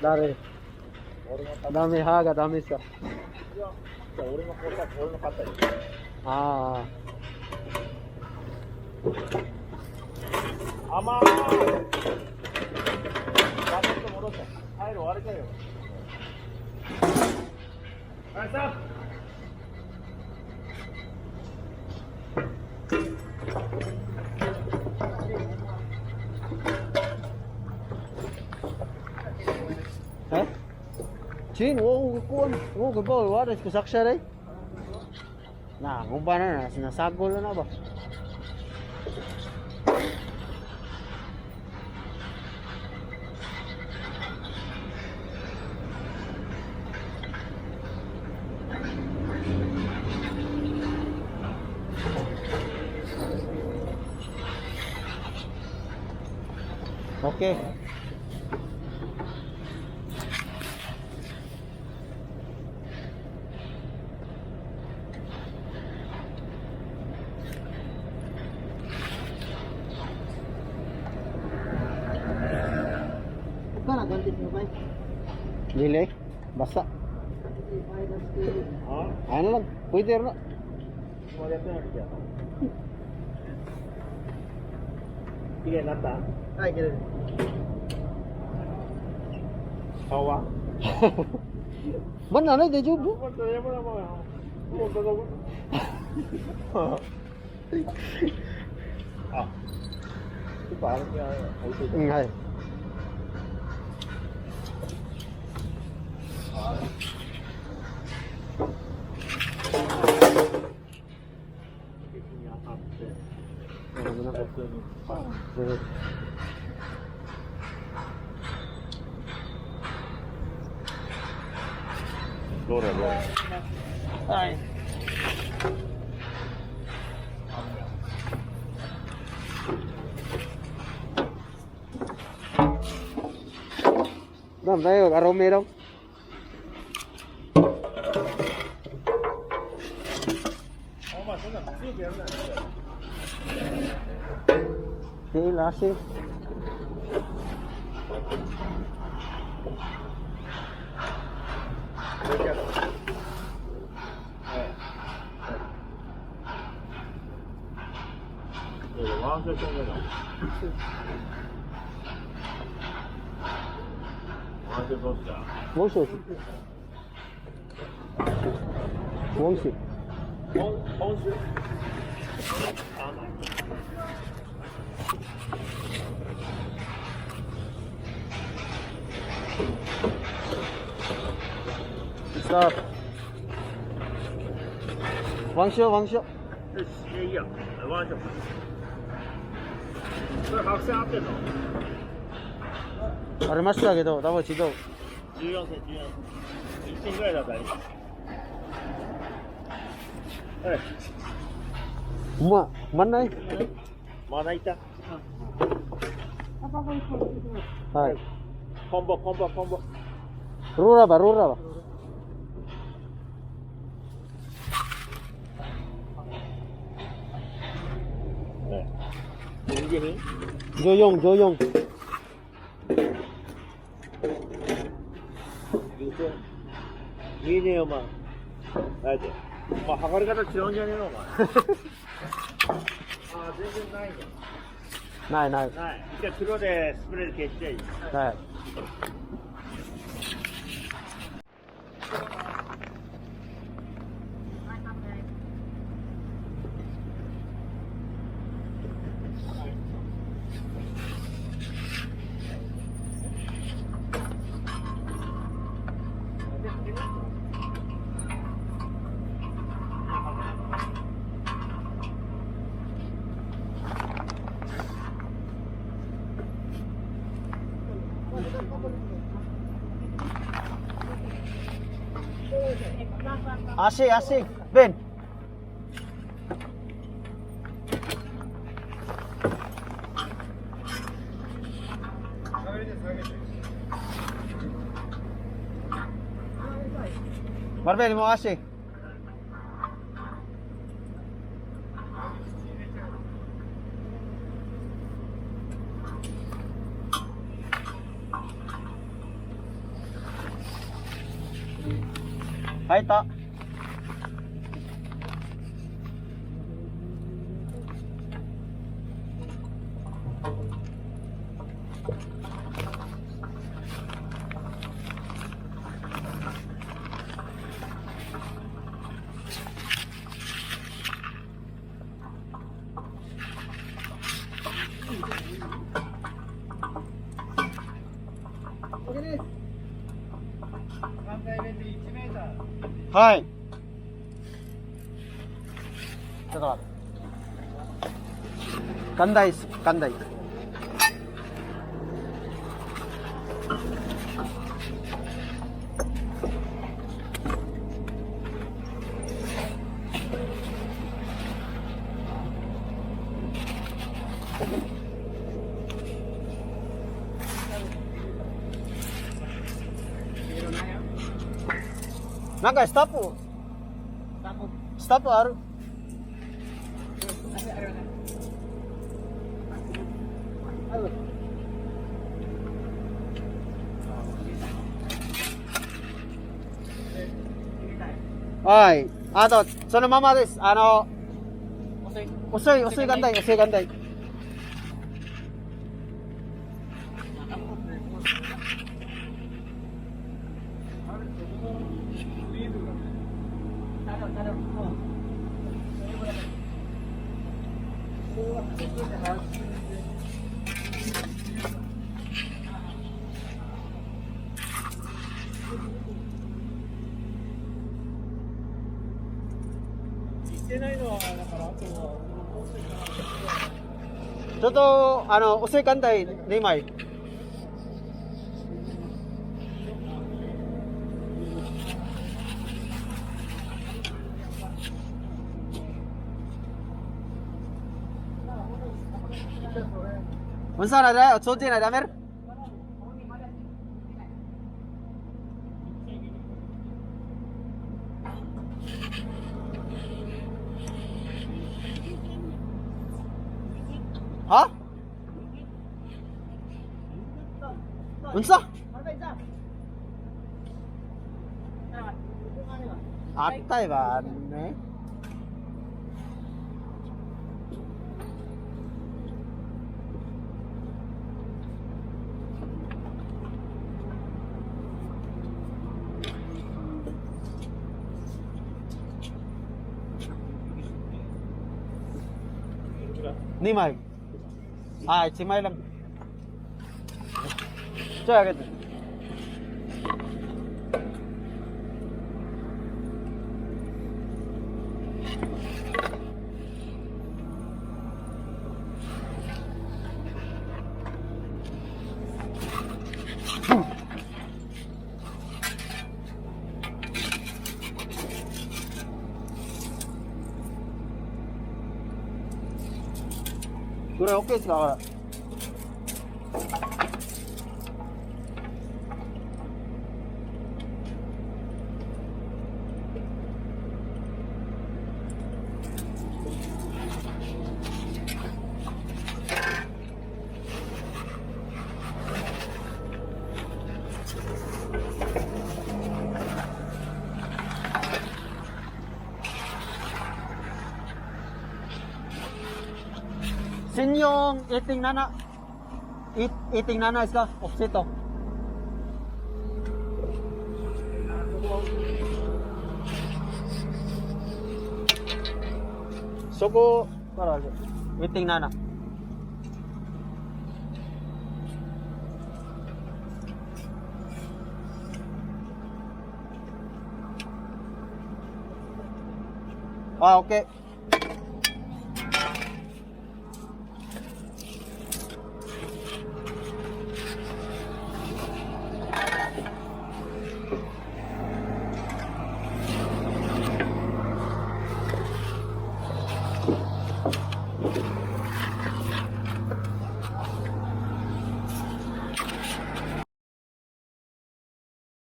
誰俺がダメ、歯がダメさ。じゃあ俺の買った、俺の買ったよ。あ甘い。バケット戻した。入る終わりかよ。はい、さあ。えChin, wo ko wo ko ba wa ko saksya ray. Na, ngumba na na sinasagol na ba? Okay. Ikaw na, gantit mo ba? Dili, basa. あ Ano lang, pwede na. もうやってなきゃ。綺麗になった。はい、いける。顔は。 Man ano, 大丈夫？あ、ちょっとあれが置いといて。うん、はい。別に当たって。 Ano na? 普通に。どうだろう。はい。Dam, tayo, arome daw. お前そんな強くやるなよ。 Di lasi. ワンセット目だ。ワンセットだ。 Wongsu. Wongsu. 本酒。甘い。 Stop. Wangsu, wangsu. よし、いいよ。ワンショット。これ白線合ってんの？ありましたけど、多分違う。 14センチ、14センチ。1センチぐらいだったらいい。はい。ま、まんない。まな板。はい。コンボ、コンボ、コンボ。ローラーば、ローラーば。ね。右に14、14。見えねえよ、お前。あえて。お前、測り方違うんじゃねえの、お前。ああ、全然ないね。ないない。ない。一回黒でスプレーで消していい。はい。足、足、ベン。Marvel mo asi. はいと。はい。ちょっと待って。ガンダイス、ガンダイ。なんかスタッフ、スタッフある。はい。あと、そのままです。遅い、遅いガンダイ、遅いガンダイ。ちょっと、遅いガンダイ2枚。Unsa na dai? Otso na damer? Ha? Unsa? Atay ba ne? 2枚。あ、1枚lang. ちょいあげて。これ OK ですか。Sinyong eating nana. Eating nana is ka offset oh. そこから eating nana. あ、オッケー。